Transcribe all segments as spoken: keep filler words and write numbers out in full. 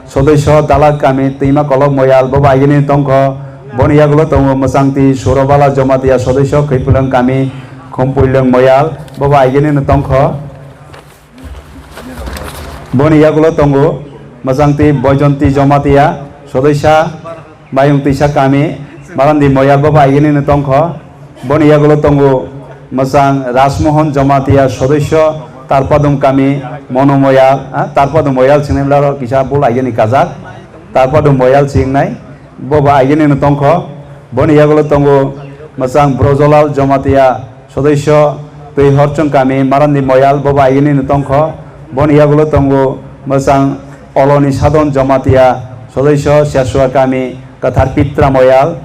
Sodosyo Dalak kami Twima Kolok Moyal, bobo aigini tongkho. Boni yagulo tongo Mwchangti Surobala Jamatia, sodosyo Khwipulwng kami Khumpuilwng Moyal, bobo aigini tongkho. Boni yagulo tongo Mwchangti Boijonti Jamatia, sodosya Mayung Tisa kami Marandi Moyal, bobo aigini tongkho. Boni yagulo tongo Mwchang Rajmohon Jamatia, sodosyo Tarpadum kami Monu Moyal, ah, Tarpadum Moyal sini laro kisa bul aigini kajak. Tarpadum Moyal singnai, bobo aigini tongkho. Boni yagulo tongo Mwchang Brojolal Jamatia, sodosyo Twi Horchong kami Marandi Moyal, bobo aigini tongkho. Boni yagulo tongo Mwchang Oloni Sadon Jamatia, sodosyo Sesua kami Kwthar Pitra Moyal,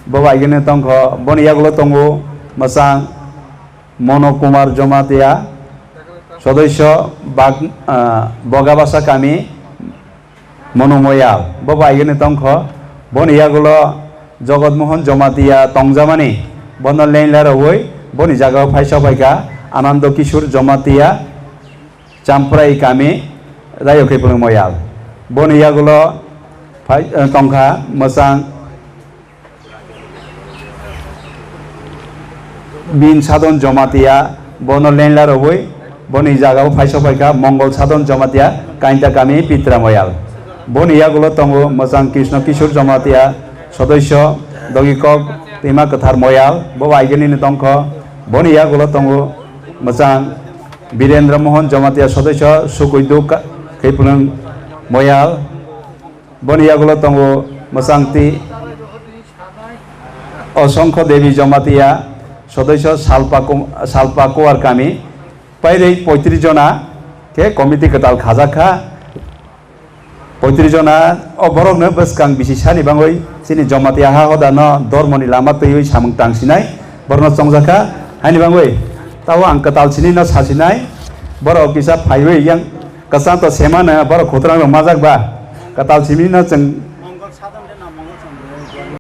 bobo aigini tongkho. Boni yagulo tongo Mwchang Mono Kumar Jamatia, sodosyo Bag-, ah, Bogabasa kami Mono Moyal, bobo aigini tongkho. Boni yagulo Jogot Mohon Jamatia tongjamani, bono lengla rogwi boni jagao phaisa phaikha Anando Kishore Jamatia, Champrai kami, Rayo Khwipulwng Moyal. Boni yagulo phai, eh, tongkha Mwchang Bin Sadon Jamatia, bono lengla rogwi boni jagao phaisa phaikha Mongol Sadon Jamatia, Kainta kami Pitra Moyal. Boni yagulo tongo Mwchang Krishna Kishore Jamatia, sodosyo Dogikok Twima Kwthar Moyal, bobo aigini tongkho. Boni yagulo tongo Mwchang Birendra Mohon Jamatia, sodosyo Sukuidu Ka-, Khwipulwng Moyal. Boni yagulo tongo Mwchangti Osongkho Devi Jamatia, sodosyo Salpa Kum-, Salpa Kuwar kami. Pairei poitris jona khe committee kwtal khajak kha. Poitris jona o borokno bwskang bisi sani bangwi chini Jamatia ha hodano dormoni lama twiwi samung tang sinai borokno chongjak kha. Haini bangwi tabo ang kwtal sinino sa sinai, borok kisa phaiwi yang kwchang to semano borok khutrangrok majak ba, kwtal simino chwng